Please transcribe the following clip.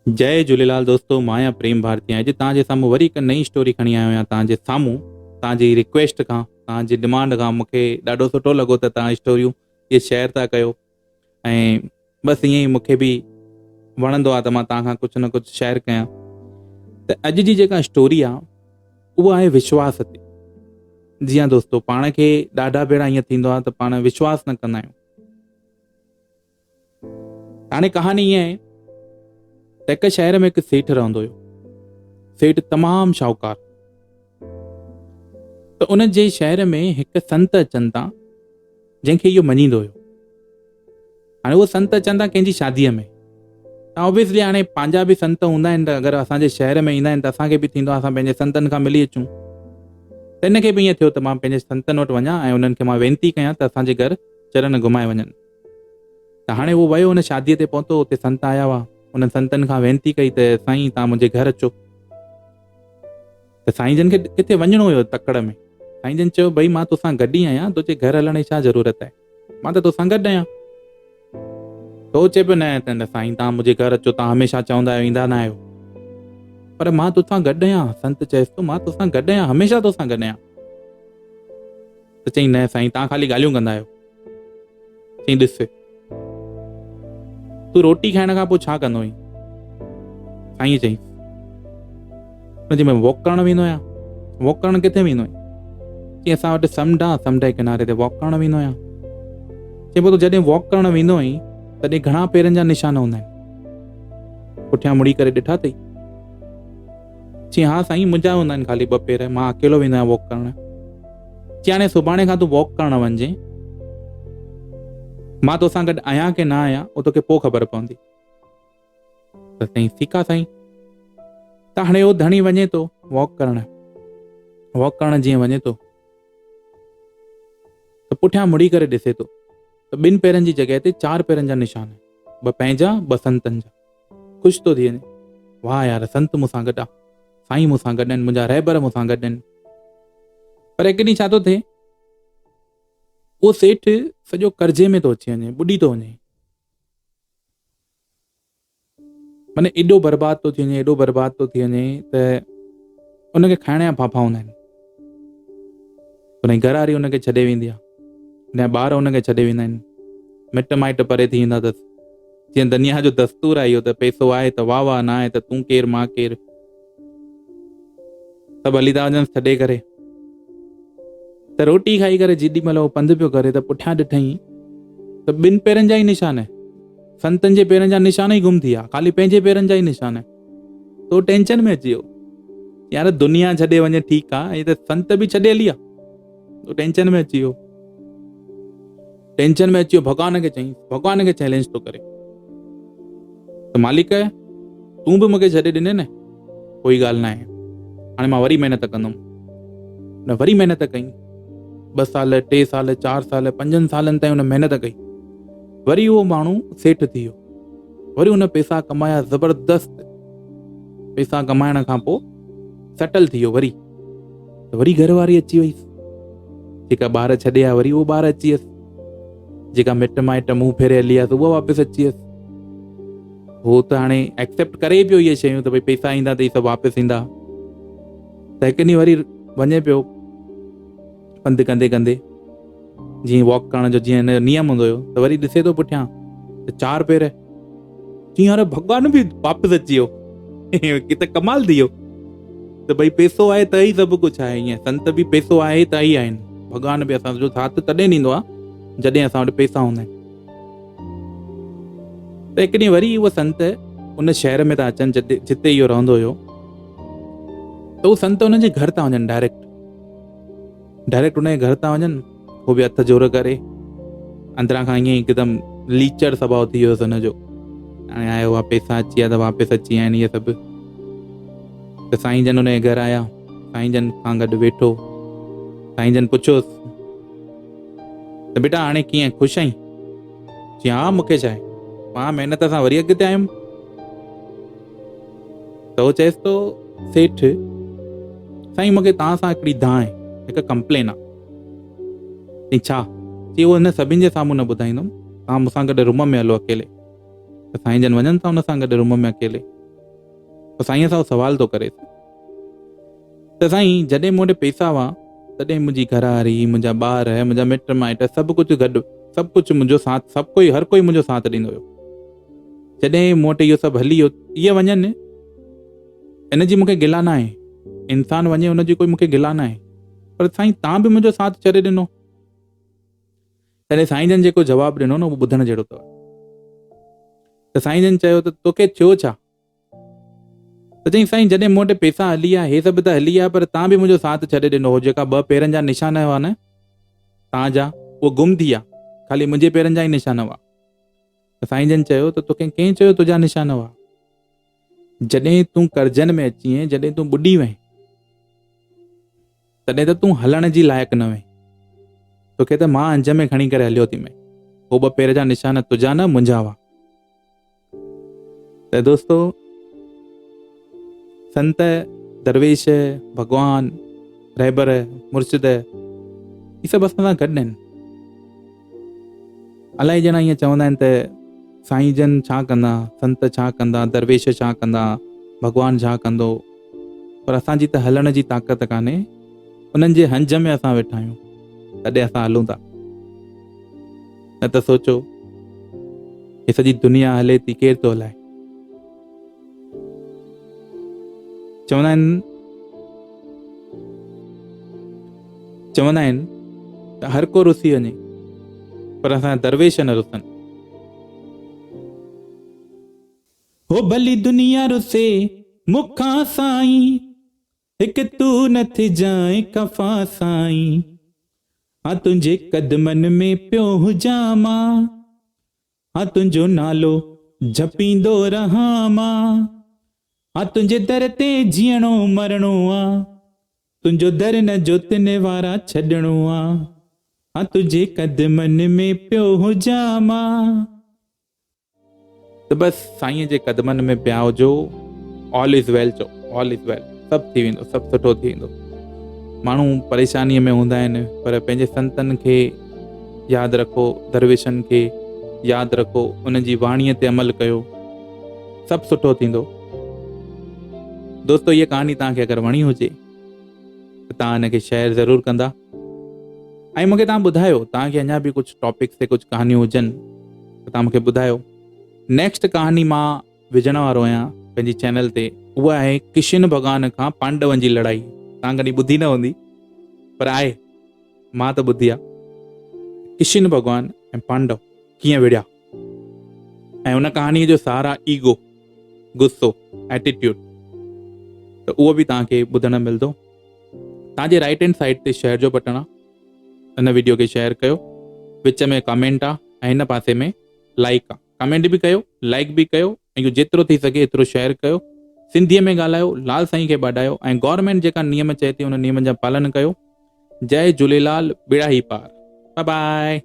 جئي جهوليلال دوستو مان آهيان پريم ڀارتي ۽ اڄ توهان جي سامهون وري هڪ نئين اسٽوري کڻي آيو آهيان توهان جي سامهون توهان جي ريڪويسٽ کان توهان جي ڊمانڊ کان مون کي ڏاڍو سٺو لڳو ته توهان اسٽوريون اهي شيئر ٿا ڪيو ۽ بس ائين ئي مون کي به وڻندو آهي ته مان توهان کان ڪجهه نه ڪجهه شيئر ڪيان ته اڄ جي جيڪا اسٽوري آهي اها آهي وشواس تي جي ها دوستو پاڻ کي ڏاڍا ڀيرا ائين ٿيندو آهي ته پاڻ وشواس نه ڪندا آهيون هاڻي ڪهاڻي ائين آهي ته هڪ شهر ۾ هڪ سيٺ رهندو هيو. سيٺ تمام شاهوڪار ته ان جي شهر ۾ هڪ سنت اچن ٿا جنهن کي اهو مڃيندو هيو. هاڻي اهو سنت اچن ٿا ڪنهن جي شاديء ۾ ته اوبويسلي هاڻي پنهنجا به سنت هوندا آهن ته اگر اسان جي شهر ۾ ايندا آهن ته اسان کي به ٿيندو آهي اسان پنهنجي سنتن کان ملي اچون ته ان کي به ائين ٿيو ته مان پنهنجي سنتن وٽ وڃان ۽ انهن کي مان وينتي ڪيان ته اسان جي گهر چرن گهمائي وڃن. ته هاڻي هو ويو ان شاديء تي پهتو، اتي سنت آيا هئا. انهن سنتن کان وينتي ڪئي ته سائين توهان منهنجي گهر اچو. ته سائين جن کي ڪٿي وڃڻو هيو تڪڙ ۾. سائين جن چيو ڀئي مان توسان گڏ ئي آهيان، تنهنجي گهر هلڻ جي ڇا ضرورت آهي؟ مان ته توسان گڏ آهيان. ته هو چئي پيو نه نه سائين توهان منهنجي گهر اچو، توهان هميشه چوندا آهيو ايندا نه آهيو. پر مان توسان گڏ آهيان. سنت چيس ٿو مان توسان گڏ آهيان، هميشه توسان گڏ آهيان. ته چئين نه سائين توهان خالي ڳالهيون ڪندا آهيو. چئين ڏس تون روٽي کائڻ کان پوء ڇا ڪندو آهين؟ سائين چئين هن چئي مان واڪ ڪرڻ ويندو آهيان. واڪ ڪرڻ ڪٿي ويندو آهين؟ چئين اسان وٽ سمنڊ آهي سمنڊ جي ڪناري تي واڪ ڪرڻ ويندو آهيان. چئين پوء تون جڏهن واڪ ڪرڻ ويندو آهين تڏهن گهڻا پيرن جا نشان هوندا آهن؟ پٺيان مڙي ڪري ڏٺا اٿئي؟ چيائين، ها سائين منهنجا هوندا آهن خالي ٻه پير، مان اڪيلو ويندو آهيان واڪ ڪرڻ. چيائين، هاڻي سڀاڻي کان تون واڪ ڪرڻ وڃجين، مان توسان گڏ آهيان ڪي نه آهيان اهو توکي پوء خبر پوندي. ته چيائين، ٺيڪ آهي سائين. ته هاڻي اهو ڌڻي وڃي ٿو واڪ ڪرڻ. واڪ ڪرڻ جيئن وڃي ٿو ته پٺيان مڙي ڪري ڏسي ٿو ته ٻن پيرن جي جڳهه تي چار پيرن جا نشان آهن، ٻه پنهنجا ٻه سنتن جا. خوش ٿو ٿي وڃي. واهه يار سنت مون سان گڏ آ. سائين مون سان گڏ آهن، منهنجا رهبر مون سان گڏ آهن. پر هڪ ڏينهن ڇا ٿو ٿئي، اهو سيٺ سڄو قرضي ۾ ٿو اچي وڃي، ٻڏي ٿو وڃي. معني ايڏو برباد ٿو ٿي وڃي، ايڏو برباد ٿو ٿي وڃي ته ان کي کائڻ جا ڦاڦا هوندا آهن. ان جي گهر واري ان کي ڇڏي ويندي آهي. ان جا ٻار ان کي ڇڏي ويندا آهن. مٽ مائٽ پري ٿي ويندا اٿس. جيئن دنيا جو دستور آهي اهو ته پئسو آهي ته واهه واهه نه آهي ته تون ڪير مان ڪير. سڀ هلي ٿا وڃنس ڇڏي ڪري. ته روٽي کائي ڪري جيڏي مهل هو پنڌ پيو ڪري ته پٺيان ڏٺائين ته ٻن پيرن جا ئي نشان سنتن جي پيرن جا نشان ئي گم ٿي ويا خالي پنهنجي پيرن جا ئي نشان ته هو ٽينشن ۾ اچي ويو يار دنيا ڇڏي وڃي ٺيڪ آ هي ته سنت به ڇڏي هلي ويا ٽينشن ۾ اچي ويو ٽينشن ۾ اچي ويو ڀڳوان کي چئين ڀڳوان کي چئلينج ٿو ڪري ته مالڪ تون به مونکي ڇڏي ڏني نه ڪوئي ڳالهه نه آهي هاڻي مان وري محنت ڪندم هن وري محنت ڪئي ٻه سال ٽي سال چار سال پنجن سالن تائين هن محنت ڪئي وري اهو ماڻهو سيٺ ٿي ويو وري هن پيسا ڪمايا زبردست پيسا ڪمائڻ کان پوء سيٽل ٿي ويو وري ته وري گهر واري اچي وئي جيڪا ٻار ڇڏي آ وري اهو ٻار اچي ويس جيڪا مٽ مائٽ منهن ڦيري هلي آيس اها واپس اچي ويس هو ته هاڻي ايڪسيپٽ ڪري پيو اهي شيون ته ڀئي پيسا ايندا ته هي سڀ واپس ايندا ته هڪ ڏينهن وري وڃي پيو پنڌ ڪندي ڪندي جيئن واڪ ڪرڻ جو جيئن هن جو نيم هوندو هيو ته وري ڏسي ٿو پٺيان ته چار پير چيائين يار ڀڳوان به واپس اچي ويو هي ته ڪمال ٿي ويو ته ڀئي پيسو آهي ته ئي سڀ ڪجهه آهي ائين سنت به پيسو آهي ته ئي آهن ڀڳوان به اسان جو ساٿ تڏهن ڏيندو آهي جڏهن اسان وٽ پيسا هوندا آهن ته هڪ ڏينهن وري اهو سنت ان شهر ۾ ٿا اچن جتي اهو رهندو هيو ته هو سنت انهن جي گهر ٿا وڃن ڊائريڪٽ ڊائريڪٽ ان جي گهر ٿا وڃن هو به هٿ جوڙ ڪري اندران کان ائين هڪدم ليچڙ سڀاء ٿي ويو هن جو هاڻي آيو آ پيسا اچي ويا ته واپس اچي ويا آهن اهي سڀ ته سائين جن ان جي گهر آيا سائين جن کان گڏ ويٺو سائين جن پڇيوس ته بيٽا هاڻي ڪيئن خوش آهين چي ها مونکي ڇا آهي مان محنت سان وري اڳتي آيم ته هو چيس ٿو سيٺ سائين مونکي توهان سان هڪڙي دانهن هڪ ڪمپلين آ چي ڇا چي اهو هن سڀني جي سامهون نه ٻڌائيندم توهان مون سان گڏ روم ۾ هلو اڪيلي ته سائين جن وڃن ٿا هن سان گڏ روم ۾ اڪيلي. سائينء سان سوال ٿو ڪريس ته سائين جڏهن مون وٽ پيسا هئا تڏهن منهنجي گهر واري، منهنجا ٻار، منهنجا مٽ مائٽ سڀ ڪجهه گڏ، سڀ ڪجهه منهنجو ساٿ، سڀ ڪوئي هر ڪوئي منهنجو ساٿ ڏيندو هيو. جڏهن مون وٽ اهو سڀ هلي ويو، اهي وڃن ان جي مون کي گلا ناهي، انسان وڃي ان جي ڪوئي مون کي گلا ناهي، پر سائين تان به منهنجو ساٿ ڇڏي ڏنو. تڏهن سائين جن جيڪو جواب ڏنو نه اهو ٻڌڻ جهڙو اٿو. ته سائين جن چيو ته توکي ٿيو ڇا؟ ته چيائين سائين جڏهن مون وٽ پيسا هلي آيا هي سڀ ته هلي آيا پر تان به منهنجو ساٿ ڇڏي ڏنو هو جيڪا ٻه پيرن جا نشان هئا نه تان جا اهي گم ٿي ويا خالي منهنجي پيرن جا ئي نشان هئا. ته سائين جن چيو ته توکي ڪنهن چيو تنهنجا نشان هئا؟ جڏهن تون قرضن ۾ اچين جڏهن تون ٻڏي وئين تڏهن ته تون هلڻ جي لائق نه هئين توکي ته مان هنج ۾ کڻي ڪري هليو ٿي مين هو ٻه پير جا نشان تنهنجا نه منهنجا هئا. ته دوستو سنت درويش ڀڳوان رهبر مرشد هي سڀ اسان سان گڏ آهن. الائي ڄڻا ائين چوندا آهن ته سائين جن ڇا ڪندا، سنت ڇا ڪندا، درويش ڇا ڪندا، ڀڳوان ڇا ڪندو، پر اسان جي ته هلڻ جي طاقت ڪانهي، انهن جي هنج ۾ اسان ويٺا آهيون، تڏهن اسان هلون ٿا. نه ته سوچو هي سڄي دنيا هلي ٿي ڪير ٿو هلائي؟ چوندا آهن چوندا آهن ته هر ڪو رسي وڃي پر اسان جا درويش نه رسن. هو ڀلي دنيا رسي مون کان سائين هڪ تون نه ٿجانء خفا سائين ها تنهنجي قدمن ۾ پيو هجان مان ها تنهنجو نالو جپيندو رهان مان ها تنهنجي در تي جيئڻو مرڻو آ تنهنجو در نه جوتن وارا ڇڏڻو آ ها تنهنجي قدمن ۾ پيو هجان مان. ته بس سائينء جي قدمن ۾ پيا هجو آل از ويل چئو آل از ويل سڀ ٿي ويندو سڀ سٺو ٿي ويندو ماڻهو پريشانيء ۾ هوندا آهن پر پنهنجي سنتن کي ياد رکو درويشن کي ياد رکو انهن جي واڻيء تي عمل ڪيو سڀ سٺو ٿيندو دوستو هيء ڪهاڻي توهان کي اگر وڻي هجي ته توهان هن کي شيئر ضرور ڪندا ۽ مونکي توهان ٻڌايو توهان کي اڃا به ڪجهه ٽاپڪس تي ڪجهه ڪهاڻيون هجن ته توهان مونکي ٻڌايو نيڪسٽ ڪهاڻي مان وجهڻ وارو آهيان پنهنجي چينل تي اها آهي ڪشن ڀڳوان کان پانڊون جي لڙائي توهان ڪڏهن ٻڌي نه هوندي پر آهي مان ته ٻڌي آ ڪشن ڀڳوان ۽ پانڊو ڪيئن وڙهيا ۽ ان ڪهاڻي جو سهارا ايگو غصو ايٽيٽيوڊ ته اهو به توهان کي ٻڌڻ ملندو توهان جي رائٽ هينڊ سائيڊ تي شيئر جو بٽڻ آ ان ويڊيو کي شيئر ڪيو وچ ۾ ڪمينٽ آ ۽ هن پاسي ۾ لائڪ آ ڪمينٽ به ڪيو لائڪ به ڪيو ۽ اهو جيترو ٿي سگهي ايترو شيئر ڪيو سنڌي ۾ ڳالهايو لال سائين کي ٻاڏايو ۽ گورنمينٽ جيڪا نيم چئي ٿي ان نيمن جا پالن ڪيو جئي جهوليلال ٻيڙا هي پار باء باء.